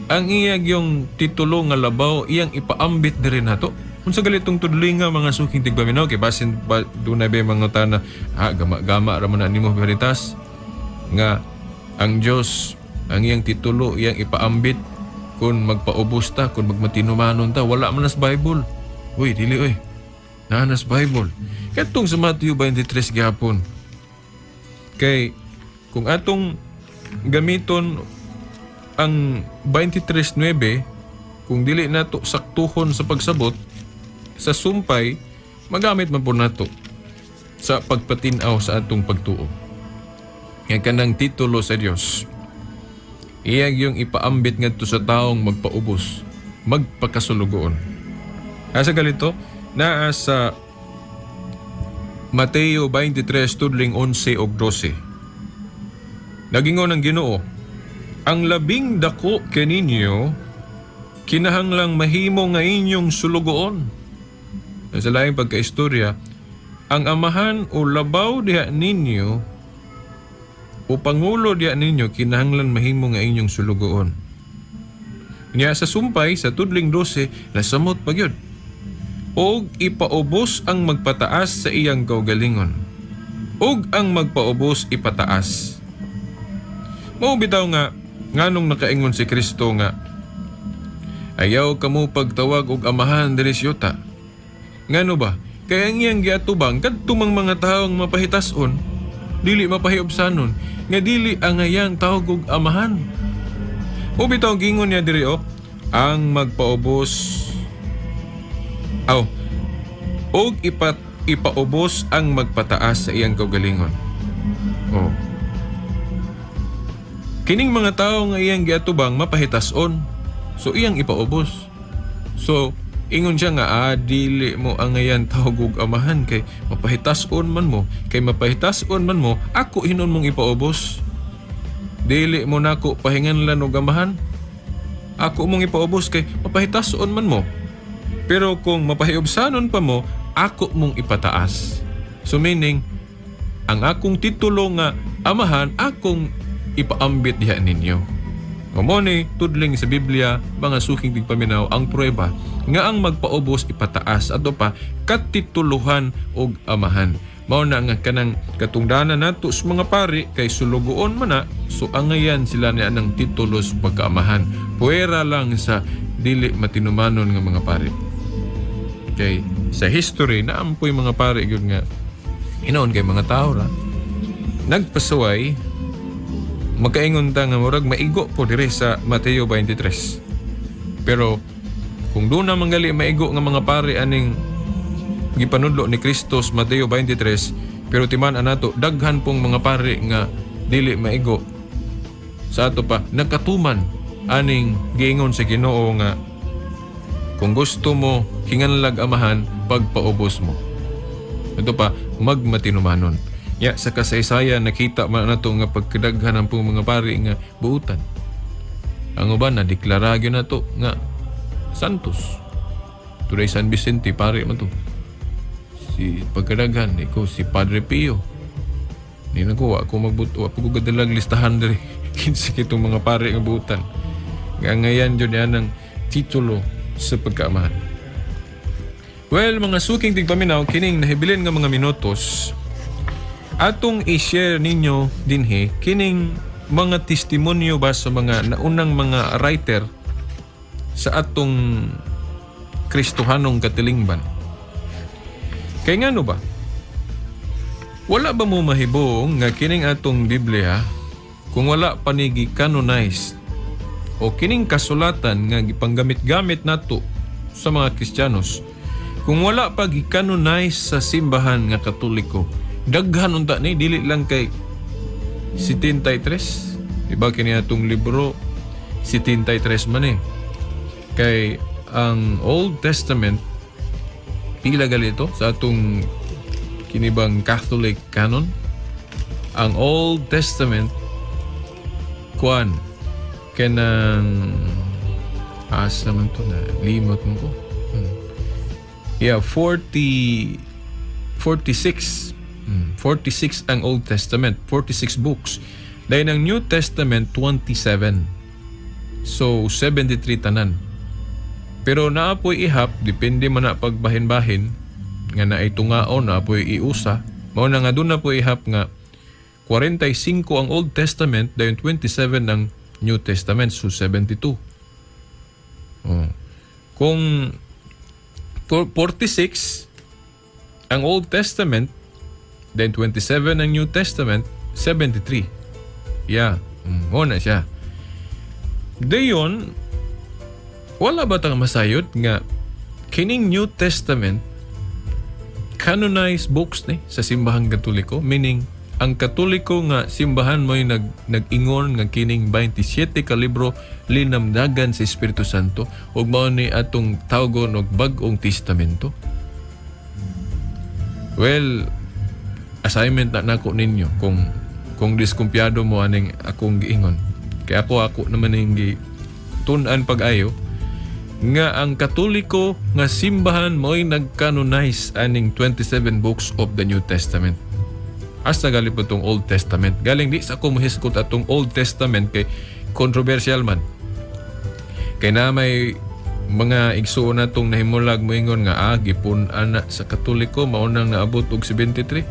ang iyang yung titulo nga labaw iyang ipaambit diri nato? Unsa galitong tudling nga, mga suking tigpaminaw, kay basin ba dunay ba mga tana, gama-gama ra man na nimo, Veritas, nga ang Dios ang iyang titulo iyang ipaambit kung magpaubos ta, kung magmatinumanon ta? Wala man nas Bible. Uy, dili oy, naa nas Bible kadtong sa Matthew 23 gihapon. Kay kung atong gamiton ang 23.9, kung dili nato saktuhon sa pagsabot sa sumpay, magamit man po nato sa pagpatinaw sa atong pagtuo nga kanang titulo sa Dios iyang yung ipaambit ngadto sa taong magpaubos, magpakasulugoon. Asa galito? Naa sa Mateo 23 tudling 11 ug 12. Nagingon ang Ginoo, "Ang labing dako kaninyo kinahanglang mahimo nga inyong sulugoon." Sa laing pagkaistorya, ang amahan o labaw diha ninyo o pangulo diha ninyo kinahanglan mahimo nga inyong sulugoon. Niya sa sumpay sa tudling 12, nasamot pa gyud. Og ipaubos ang magpataas sa iyang kaugalingon. Og ang magpaubos ipataas. Mao bitaw nga nganong nakaingon si Kristo nga ayaw kamo pagtawag og amahan diri sa yuta. Ngano ba? Kaya ang iyang giatubang kadto mang mga tawo nga mapahitason, dili mapahiubsanon, nga dili angayan tawag og amahan. O bitaw gingon niya diri oh, ang magpaubos aw og ipaubos ang magpataas sa iyang kaugalingon. Oh. Kining mga tao nga iyang giatubang mapahitason. So iyang ipaubos. So ingon siya nga dili mo angayan tawag og amahan kay mapahitason man mo, kay mapahitason man mo, ako hinon mong ipaubos. Dili mo nako pahinganlan og amahan. Ako mong ipaubos kay mapahitason man mo. Pero kung mapahiubsanon pa mo, ako mong ipataas. So meaning, ang akong titulo nga amahan, akong ipaambit diha ninyo. Mao ni tudling sa Biblia, mga suking tigpaminaw, ang prueba nga ang magpaubos ipataas ato pa katituluhan og amahan. Mao na nga kanang katungdanan nato sa mga pari kay sulugoon man na, so angayan sila niya ng titulo sa pagkaamahan. Puwera lang sa dili matinumanon nga mga pari. Kay sa history naampoy mga pari gyud nga inoon kay mga tao ra. Nagpasuway, magkaingon ta nga murag maigo po dire sa Mateo 23. Pero kung doon na manggali maigo nga mga pari aning gipanudlo ni Kristo sa Mateo 23, Pero timan nato, daghan pong mga pare nga dili maigo sa ato pa nagkatuman aning giingon sa Ginoo nga kung gusto mo hinganlag Amahan, pagpaubos mo. Ito pa, magmatinumanon. Ya, sa kasaysayan nakita man nato nga pagkadaghan ang pong mga pari nga buutan. Ang uban na deklara gyud nato nga santos. Turay San Vicente, pare man to. Si pagkadaghan iko si Padre Pio. Ni nako, wa ko magbuto, wa ko gadalag listahan diri kinsa kitong mga pare nga buutan. Nga ngayan jud niya ng titulo sa pagkaamahan. Well, mga suking tigpaminaw, kining nahibilin nga mga minutos, atong i-share ninyo dinhi kining mga testimonyo ba sa mga naunang mga writer sa atong Kristohanong katilingban. Kay ngano ba? Wala ba mo mahibong nga kining atong Biblia, kung wala pa ni gi-canonize o kining kasulatan nga gipanggamit-gamit nato sa mga Kristiyanos, kung wala pa gi-canonize sa simbahan nga Katoliko, daghan unta ni, dili lang kay 73, di ba? Kini atong libro 73 man eh. Kay ang Old Testament, pila galito sa atong kinibang Catholic canon? Ang Old Testament, kuan, kanang asa man to na limot mo ko. Yeah, 40 46. 46 ang Old Testament, 46 books. Dahil ang New Testament, 27. So 73 tanan. Pero naapoy ihap, depende man na pagbahin-bahin nga naay tungaon, naapoy iusa. Mao na nga doon na po ihap nga 45 ang Old Testament dayon 27 ang New Testament, so 72. Oh. Kung 46 ang Old Testament, then 27 ang New Testament, 73. Yeah, mo na siya. Dayon, wala ba tang masayod nga kining New Testament canonized books ni sa simbahang Katoliko, meaning ang Katoliko nga simbahan mo'y nag-ingon nga kining 27 ka libro linamdagan sa Espiritu Santo ug mao ni atong tawgon og Bag-ong Testamento? Well, assignment na nako ninyo kung diskumpiyado mo aning akong giingon. Kaya ako naman ning gi tun-an pag-ayo nga ang Katoliko nga simbahan mo'y nag-canonize aning 27 books of the New Testament. Asa gali po itong Old Testament. Galing di sa ako mohisgot atong Old Testament kay controversial man. Kay na may mga igsuon na itong nahimulag moingon nga gipun-an na sa Katoliko, maunang naabot og 73.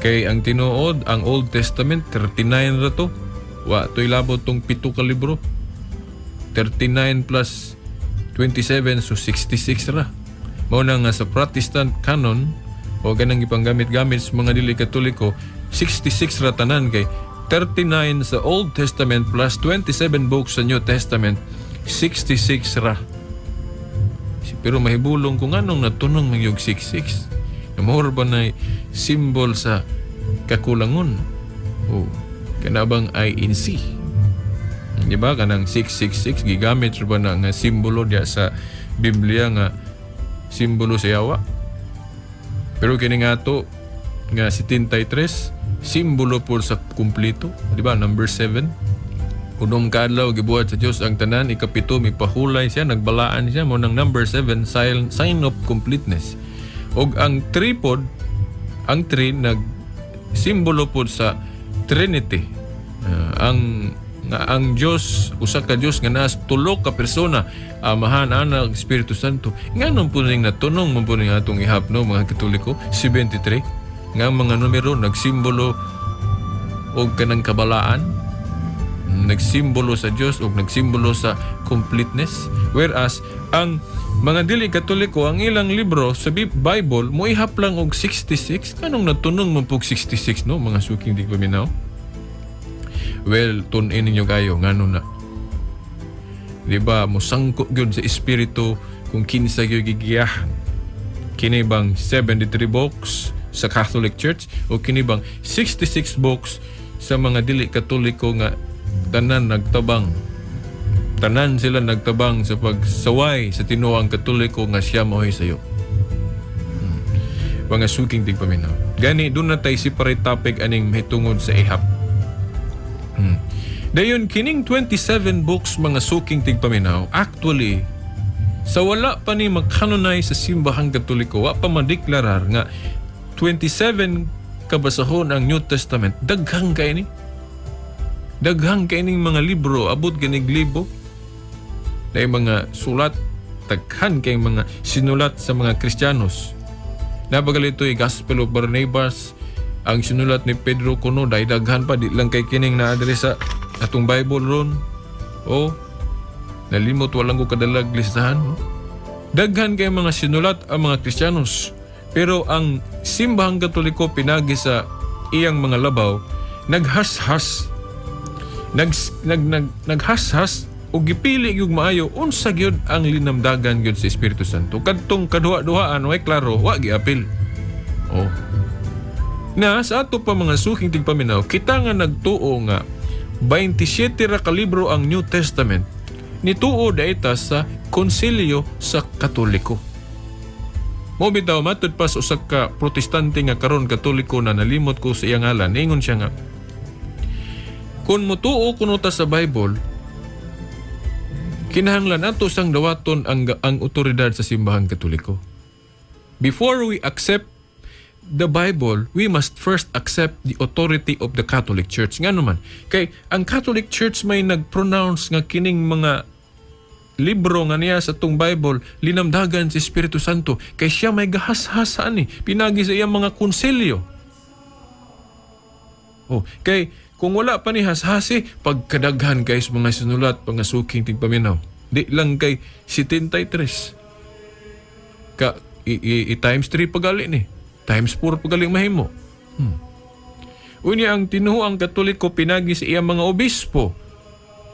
Kay ang tinuod, ang Old Testament 39 ra to. Wa to'y labot tong 7 ka libro. 39 plus 27, so 66 ra. Mao na nga sa Protestant canon o ganang gipanggamit-gamit sa mga dili Katoliko, 66 ra tanan kay 39 sa Old Testament plus 27 books sa New Testament, 66 ra. Pero mahibulong kung anong natunong man yung 66. More ba na symbol sa kakulangon? O kanabang INC? Di ba? Kanang 666, gigamit ba na nga simbolo diya sa Biblia nga simbolo sa yawa? Pero kini nga to nga 73, simbolo po sa kumpleto, di ba? Number 7. 6 ka adlaw gibuhat sa Dios ang tanan, ikapito mipahulay siya, nagbalaan siya, mo nang number 7, sign of completeness. Og ang tripod, ang 3 nag simbolo pod sa Trinity. Ang nga ang Dios, usa ka Dios nga naas tulo ka persona, Amahan, Anak, Espiritu Santo. Nganong po ning natunong man po ning atong ihap no, mga Katoliko, 73 nga ang mga numero nagsimbolo og kanang kabalaan, nagsimbolo sa Dios og nagsimbolo sa completeness, whereas ang mga dili Katoliko, ang ilang libro sa Bible moihap lang og 66. Kanong natunong man pug 66 no, mga suking tigpaminaw? Well, tun-in ninyo kayo ngano na, di ba, mosangko gyud sa espiritu kung kinsa gyud gigiyahan kini bang 73 books. sa Catholic Church o kini bang 66 books sa mga dili Katoliko nga tanan nagtabang, tanan sila nagtabang sa pagsaway sa tinuang Katoliko nga siya mao'y sayo. Mga suking tigpaminaw. Gani, duna tay separate topic aning mahitungod sa ihap. Dayon, kining 27 books, mga suking tigpaminaw, actually, sa wala pa ni makanonay sa Simbahang Katoliko, wa pa madeklarar nga 27 kabasahon ang New Testament, daghang kay ni. Daghang kay ning mga libro, abot ganig libo. Dahil mga sulat, daghan kay mga sinulat sa mga Kristiyanos. Nabagalito'y Gospel of Barnabas, ang sinulat ni Pedro kuno, dahil daghan pa, di lang kay kining na sa atong Bible ron. O, nalimot walang ko kadalag listahan. No? Daghan kay mga sinulat ang mga Kristiyanos. Pero ang Simbahang Katoliko, pinagi sa iyang mga labaw, naghashas nag, nag, nag, naghashas o gipili gyud maayo unsa gyud ang linamdagan gyud sa Espiritu Santo. Kadtong kaduha-duhaan, way klaro, wa giapil. Oh. Na sa ato pa, mga suking tigpaminaw, kita nga nagtuo nga 27 ra ka libro ang New Testament, nituo daita sa konsilyo sa Katoliko. Mo bitaw, matud pa sa usa ka Protestante nga karon Katoliko na nalimot ko sa iyang ngalan, ingon siya nga kung mutuo kuno ta sa Bible, kinahanglan ato sang dawaton ang otoridad sa Simbahang Katoliko. Before we accept the Bible, we must first accept the authority of the Catholic Church. Nga naman, kay ang Catholic Church may nag-pronounce nga kining mga libro nga niya sa atong Bible linamdagan sa Espiritu Santo, kay siya may gahas-hasaan ni pinagi sa iyang mga konsilyo. Oh, kay kung wala pa ni hashasi, pagkadaghan kay sa mga sinulat, mga suking tigpaminaw. Di lang kay 73. Ka i times 3 pagali ni. Times 4 pagali mahimo. Unya ang tinuoang Katoliko, pinagi sa iyang mga obispo,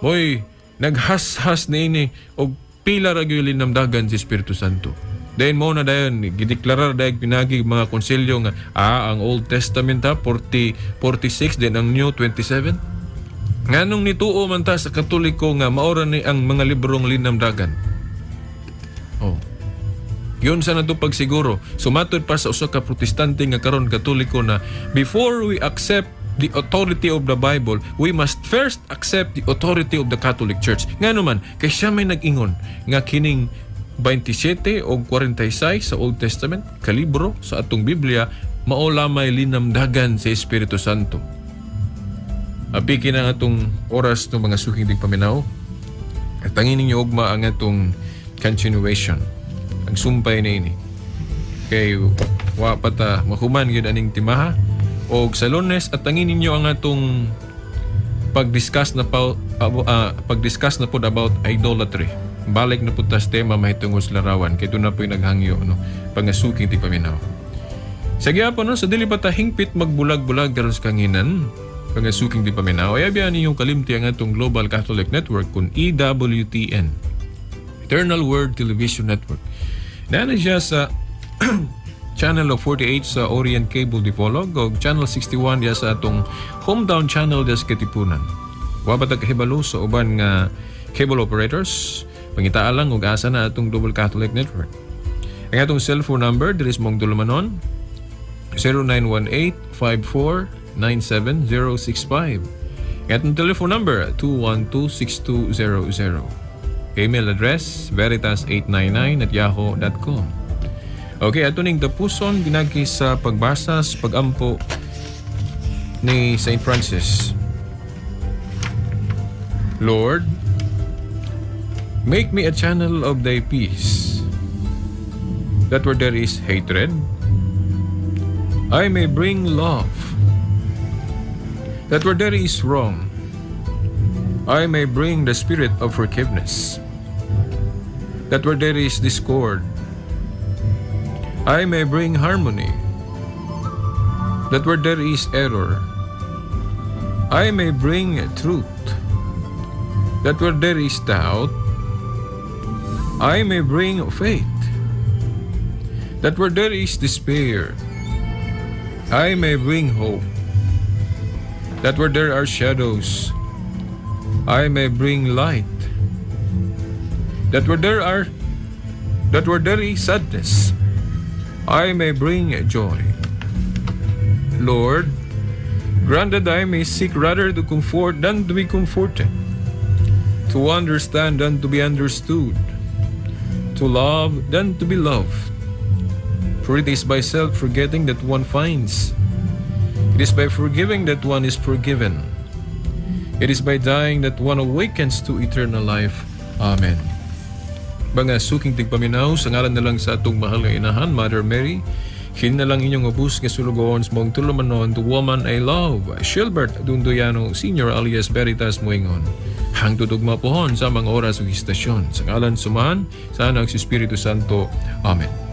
moy naghashas niini og pila ra gyud linamdagan si Espiritu Santo. Then mo na dayon gideklarar dayag pinagi mga konsilyo nga ang Old Testament ha 40 46, then ang New 27. Nganong nituo man ta sa Katoliko nga maora ni ang mga librong linamdagan? Oh. Yun sa nato pagsiguro. Sumatod pa sa usa ka Protestante nga karon Katoliko na before we accept the authority of the Bible, we must first accept the authority of the Catholic Church. Nga naman, kay siya may nag-ingon nga kining 27 o 46 sa Old Testament, kalibro sa atong Biblia, mao lamay linamdagan sa Espiritu Santo. Apiki na ang atong oras ng mga suking tigpaminaw. At tangin ninyo ugma ang atong continuation. Ang sumpay na ini. Kay wa pa ta mahuman gyud aning timaha. Og sa Lunes at tangin ninyo ang atong pag-discuss na pod about idolatry. Balik na pud tas tema mahitungod sa larawan kay duna po'y naghangyo, no, pangasuking tigpaminaw. Sa gyapon, no, sa dili pa ta hingpit magbulag-bulag karon sa kanginan, pangasuking tigpaminaw, ay abiyan ninyong kalimti ang atong Global Catholic Network kun EWTN, Eternal Word Television Network. Naa na siya sa Channel of 48 sa Orient Cable Dipolog o Channel 61 diya sa atong hometown channel diya sa Katipunan. Wa ba ta kahibalo sa uban nga cable operators? Pangitaa lang og asa na atong Global Catholic Network. Ang atong cellphone number diri sa mong dulumanon, 0918-5497-065. Ang atong telephone number, 212-6200. Email address, veritas899@yahoo.com. Okay, ato ning tapuson ginagi sa pagbasa sa pagampo ni St. Francis. Lord, make me a channel of thy peace, that where there is hatred, I may bring love, that where there is wrong, I may bring the spirit of forgiveness, that where there is discord, I may bring harmony, that where there is error, I may bring truth, that where there is doubt, I may bring faith, that where there is despair, I may bring hope. That where there are shadows, I may bring light. That where there is sadness, I may bring joy. Lord, grant that I may seek rather to comfort than to be comforted, to understand than to be understood, to love than to be loved. For it is by self-forgetting that one finds. It is by forgiving that one is forgiven. It is by dying that one awakens to eternal life. Amen. Mga suking tigpaminaw, sa ngalan na lang sa atong mahal nga inahan, Mother Mary, kini na lang inyong ubos nga sulugoon sa maong tulumanon, the woman I love, Shilbert Dundoyano Sr. alias Veritas Moingon. Hangtod ugma pohon sa mga oras ug istasyon. Sa ngalan sa Amahan, sa Anak, sa Espiritu Santo. Amen.